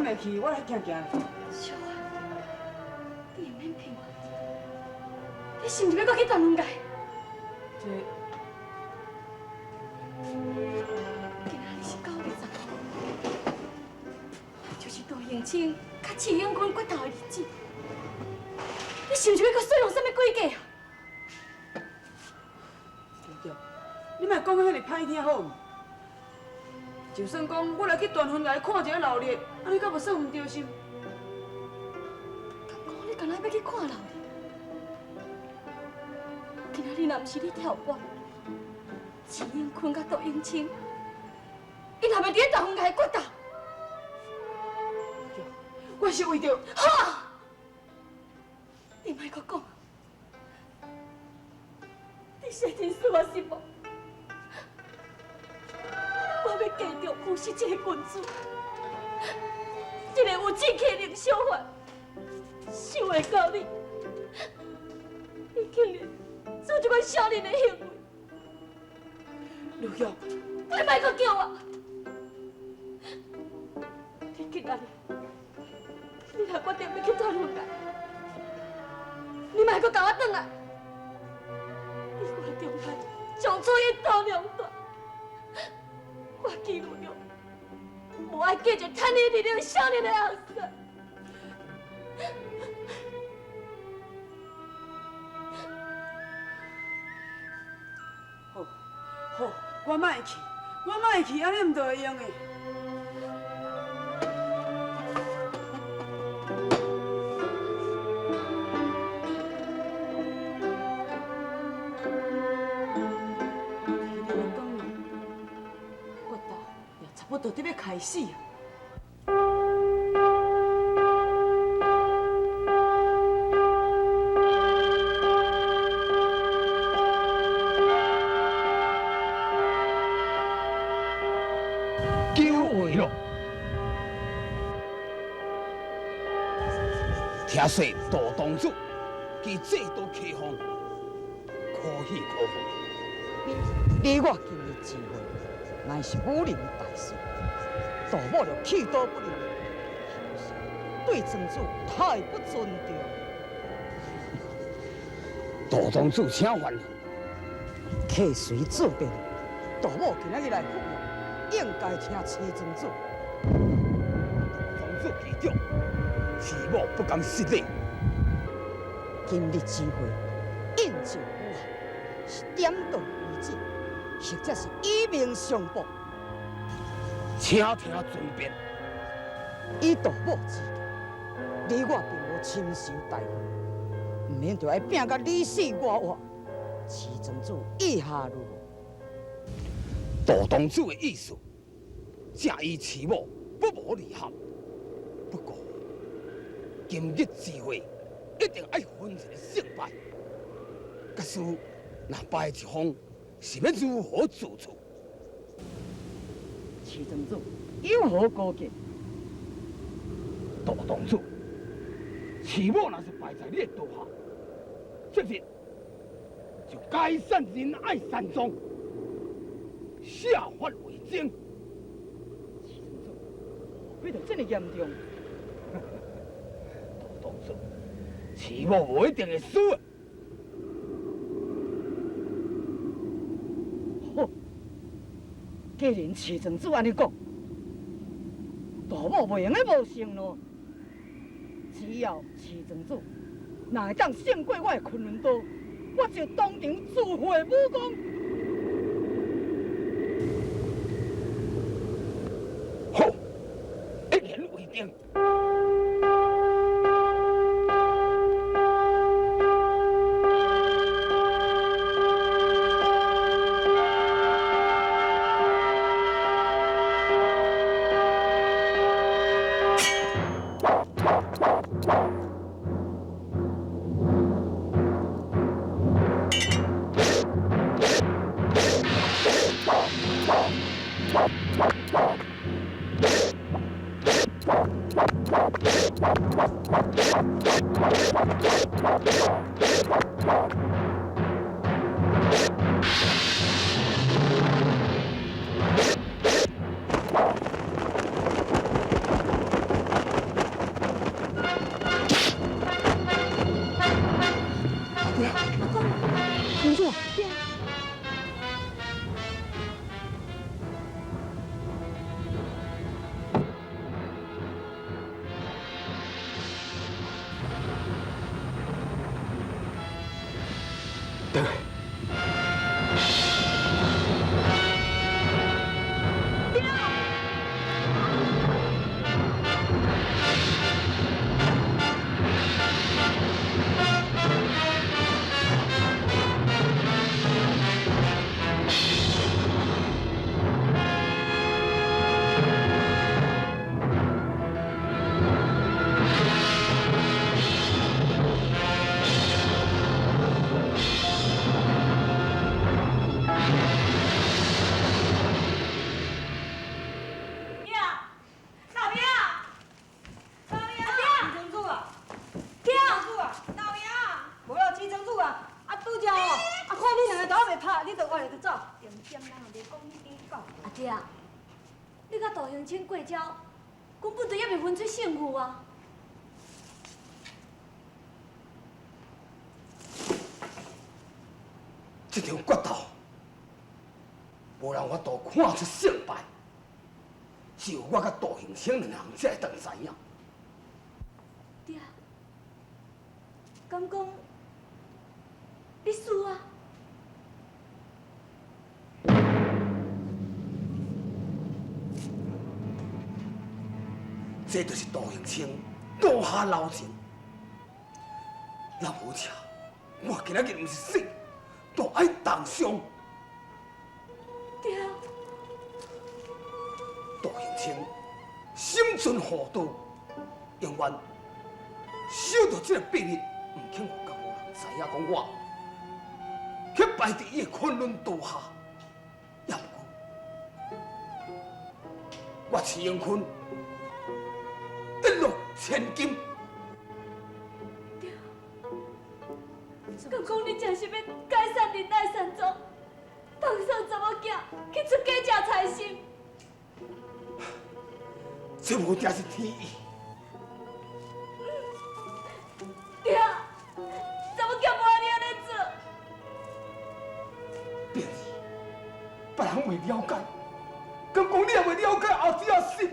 袂去，我來行行。小花，你毋免騙我，你是毋是欲閣去大門界？這今仔日是9月15，就是杜永清佮赤英軍決鬥的日子。你是毋是欲閣耍弄啥物詭計啊？姐，你莫講得遐爾歹聽好毋？就算講我來去斷雲崖看一下老烈，按呢敢無算毋著心？敢講你敢若欲去看老烈？今仔日若毋是你挑撥，錢永坤佮杜永清，𪜶也袂佇咧大雲崖決鬥。我是為著…… 好啊，你莫閣講，你實真使我失望。我欲嫁著胡適這个君子，這个有志氣的林小凡，想袂到你，你竟然做這款小人的行為。劉玉，你莫閣叫我，你今仔日，你若決定欲去斷雲崖，你莫閣共我轉來。你我中間從此一刀兩斷。我記錄了，無愛嫁一個貪你力量少年的後生。好，好，我莫去，我莫去，按呢毋就會用的。我就佇欲開始啊！久違咯！聽說杜當主佢這道開放，可喜可賀。你我今日之會，乃是武林大事，杜某著氣多不利，對莊主太不尊重。杜當主請原諒。客隨自便，杜某今仔日來赴約，應該聽徐莊主。杜當主器重，徐某不敢失禮。今日之會，應酬武俠，是點到為止，或者是以命相搏。請聽尊便。以杜某之見，你我並無深仇大恨，毋免著愛拚甲你死我活。徐莊主意下如何？杜當主的意思，正與徐某不謀而合。不過，今日之會一定愛分一個勝敗。假使若敗一方，是欲如何自處？徐莊主有何高見？杜當主，徐某若是敗在你的刀下，這日就解散仁愛山莊，下發為證。徐莊主，何必著這麼嚴重？杜當主，徐某無一定會輸的。好，既然徐莊主按呢講，杜某袂用得無承諾。只要徐莊主若會當勝過我的昆崙刀，我就當場自廢武功。好，一言為定。爹。转来。阿爹，你佮杜兴清过招，根本就犹未分出胜负啊！这场决斗，无人法度看出胜败，只有我佮杜兴清两人才会当知影。爹，敢讲你输啊？这就是杜兴清刀下留情。若无车，我今仔日毋是死，都爱重伤。爹，杜兴清心存厚道，永远守著这个秘密，毋肯予江湖人知影讲我去败伫伊的昆仑刀下。也毋过，我徐永坤一诺千金。对，敢讲你真是欲解散仁爱山庄，放送查某囝去出家食菜心？这无定是天意。对，查某囝无爱你按呢做。别儿，别人袂了解，敢讲你也袂了解阿姊仔心。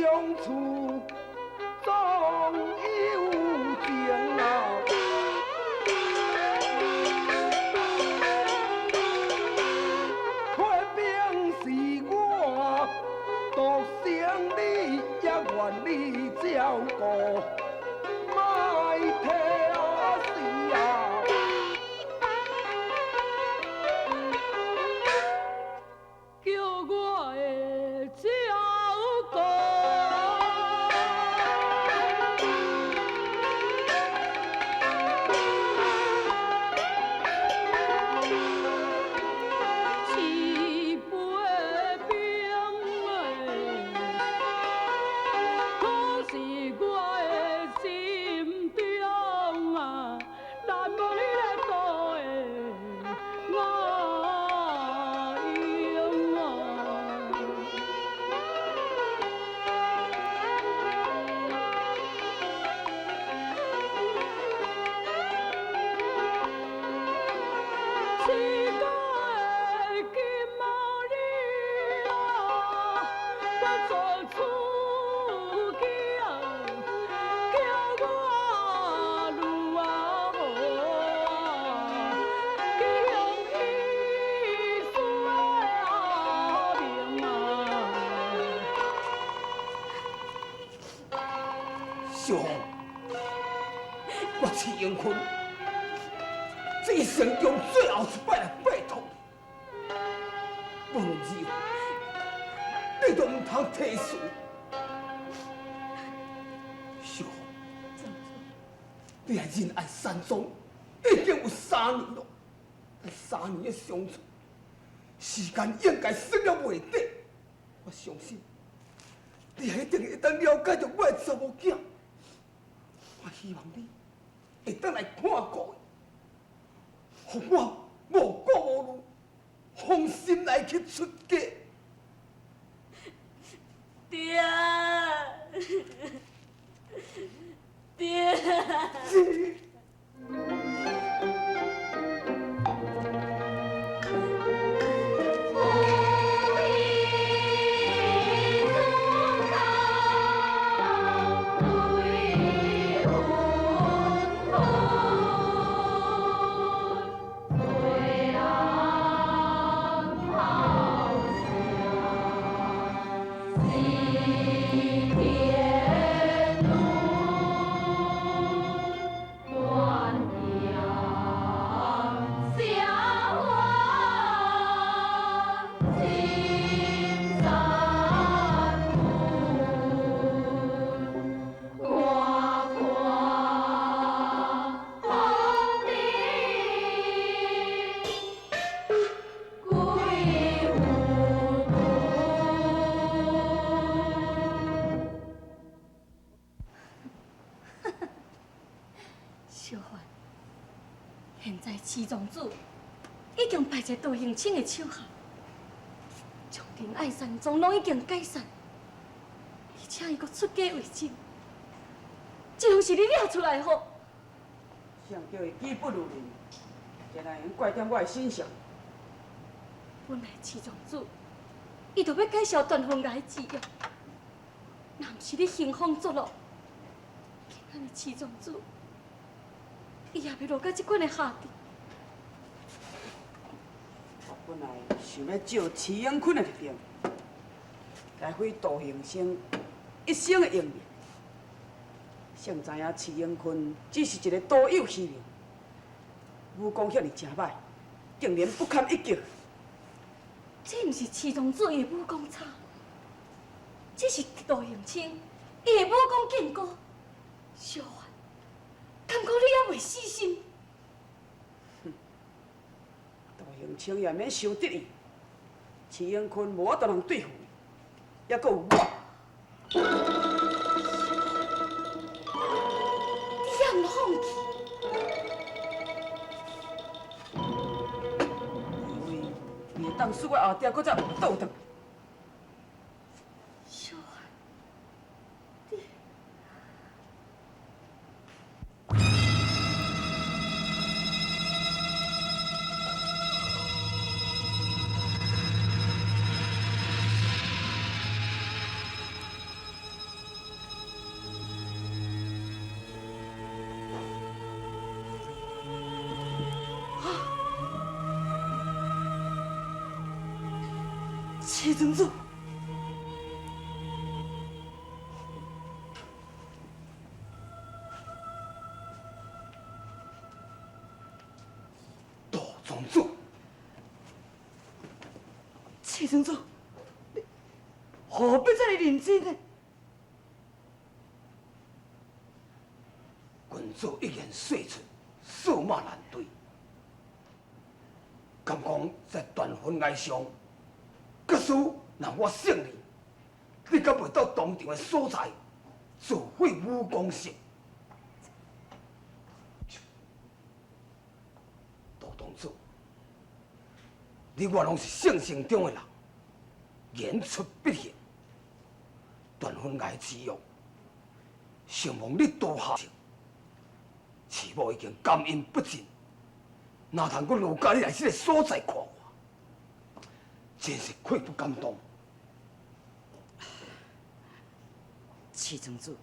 相处总有情啊。愿你照顾，莫提死啊！叫我的照顾。一杯冰的，可是我的心中啊，难无你来渡的我用啊。一个金毛日啊，我做出去啊，叫我女啊好啊，去用彼输的命啊。小红，我徐英坤这一生中最后一摆来拜托你，无论如何，你都毋通提辞。小红，你来仁爱山庄已经有3年了，咱3年的相处，时间应该算了袂短。我相信你一定会当了解到我的查某囝。我希望你会当来看顾伊，予我无顾无虑，放心来去出家。爹，爹。是。小凡，现在徐庄主已经败在杜行清的手下，将仁爱山庄拢已经解散，而且伊阁出家为僧，这拢是你惹出来的祸。谁叫伊技不如人，这哪会用怪踮我的身上？本来徐庄主伊就欲解消断风崖的契约，若毋是你兴风作浪，今仔日徐庄主伊也袂落到这款的下场。我本来想欲借徐永坤的力量，来毁杜行生一生的英名。谁知影徐永坤只是一个徒有虚名，武功遐尔正歹，竟然不堪一击。这毋是徐庄主伊的武功差，这是杜行清伊的武功更高。小凡，敢讲你犹未死心？哼，杜行清也免伤得意，徐永坤无法度通对付伊，犹阁有我。你犹毋放弃？以为你会当使我后爹阁再倒转？小凡，你。徐庄主，庄主，你何必這麼認真呢？君子一言說出，駟馬難追。敢講在斷魂崖上，假使若我勝利，你敢袂到當場的所在，自廢武功術？杜堂主，你我攏是性情中的人，言出必行。斷魂崖之約，承蒙你多下情，慈母已經感恩不盡，哪通閣留佮你來這个所在看我？真是愧不敢當。徐庄主，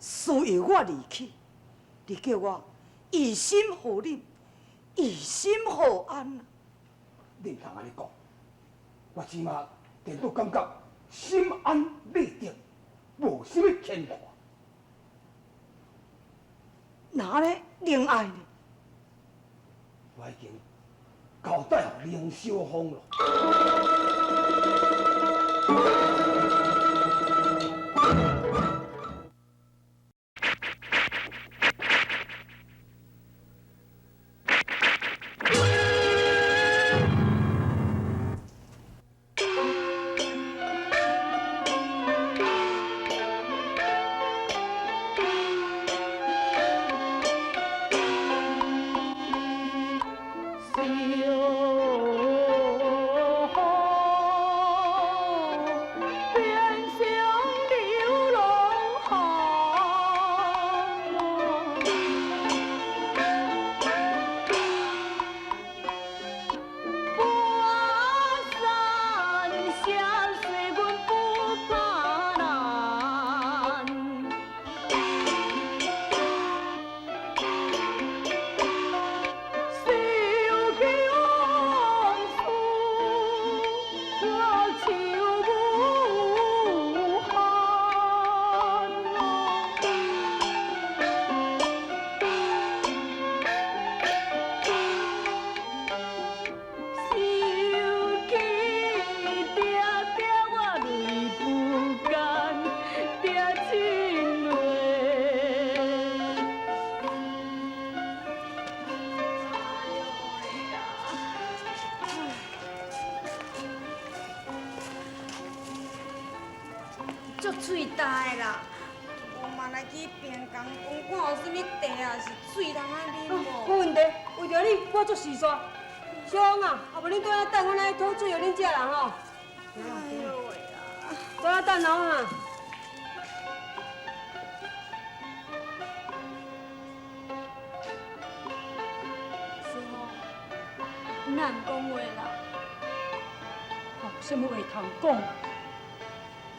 事由我离去，你叫我以心护你，以心护安。你毋通按呢讲，我这马颠倒感觉心安理得，无啥物牵挂。那呢？另爱呢？我已经交代予林小凤了。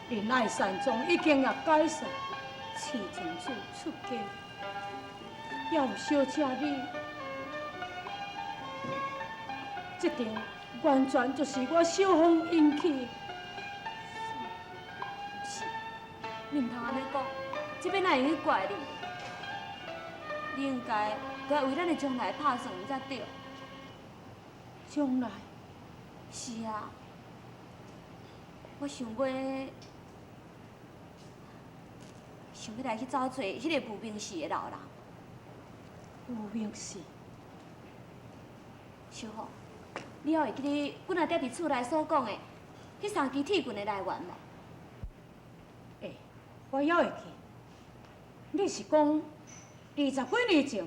仁爱山庄已经也解散，徐庄主出家，也有小姐你，这场完全就是我小凤引起的。是，你毋通按呢讲，这摆哪会去怪你？你应该该为咱的将来拍算才对。将来？是啊，我想欲来去走揣彼个无名氏的老人。无名氏。小凤，你还会记得阮阿爹伫厝内所讲的彼三支铁棍的来源无？会，我犹会记。你是讲20几年前，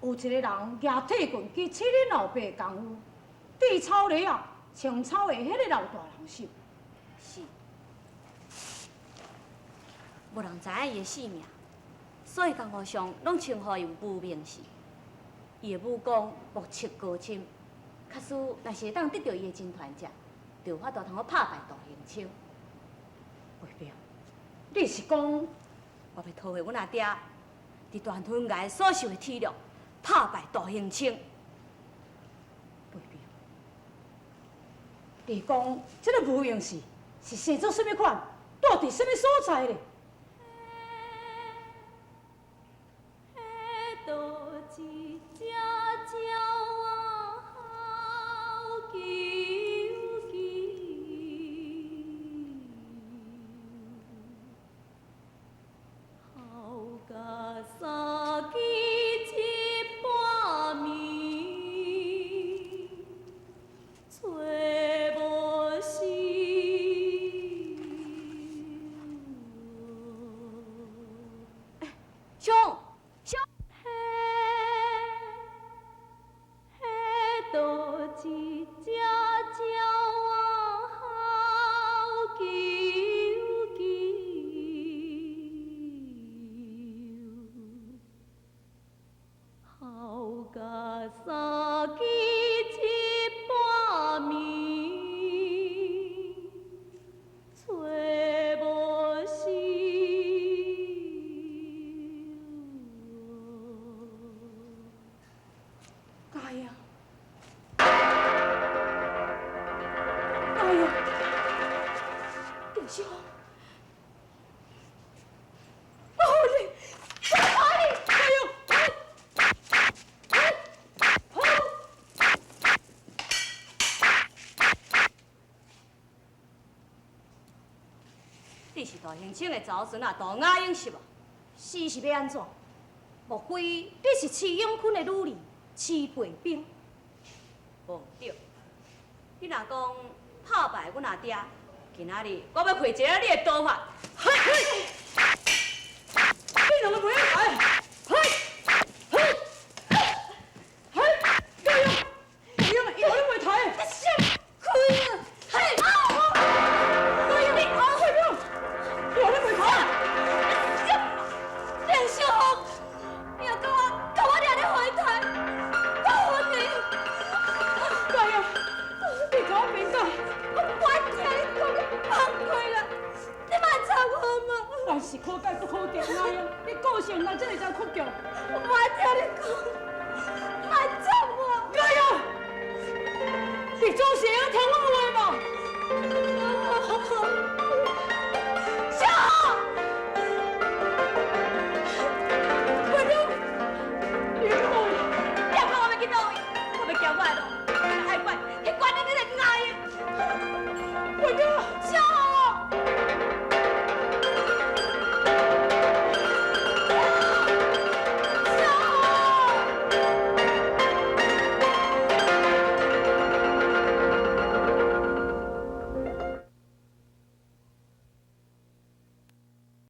有一个人举铁棍去试恁老爸的功夫，地草犁仔穿草的彼个老大人手。是。无人知影伊的姓名，所以江湖上拢称呼伊为无名氏。伊的武功莫测高深，假使若是会当得到伊的真传者，就有法度通好拍败杜行清。袂变，你是讲我欲讨回阮阿爹伫大屯崖所受的体谅，拍败杜行清。袂变，你讲这个无名氏是生做啥物款，住伫啥物所在咧？大兴清的查某孙仔杜雅英是无？死是欲按怎？莫非你是徐永坤的女儿徐培冰？无对，你若讲拍败阮阿爹，今仔日我欲开一个你的刀法。嘿，你兩个袂晓來！嘿，嘿，嘿，加油！加油！伊予你袂抬。你閃開啊！嘿，加油！你快點！伊予你袂抬。梁小紅，你若共我掠咧回台，我恨你！加油！你共我變講。我不愛聽你講，你放開啦！你莫插我嘛！萬事可解不可定啊！你個性若這麼才倔強。我不愛聽你講，莫插我！加油！你總是會曉聽阮話。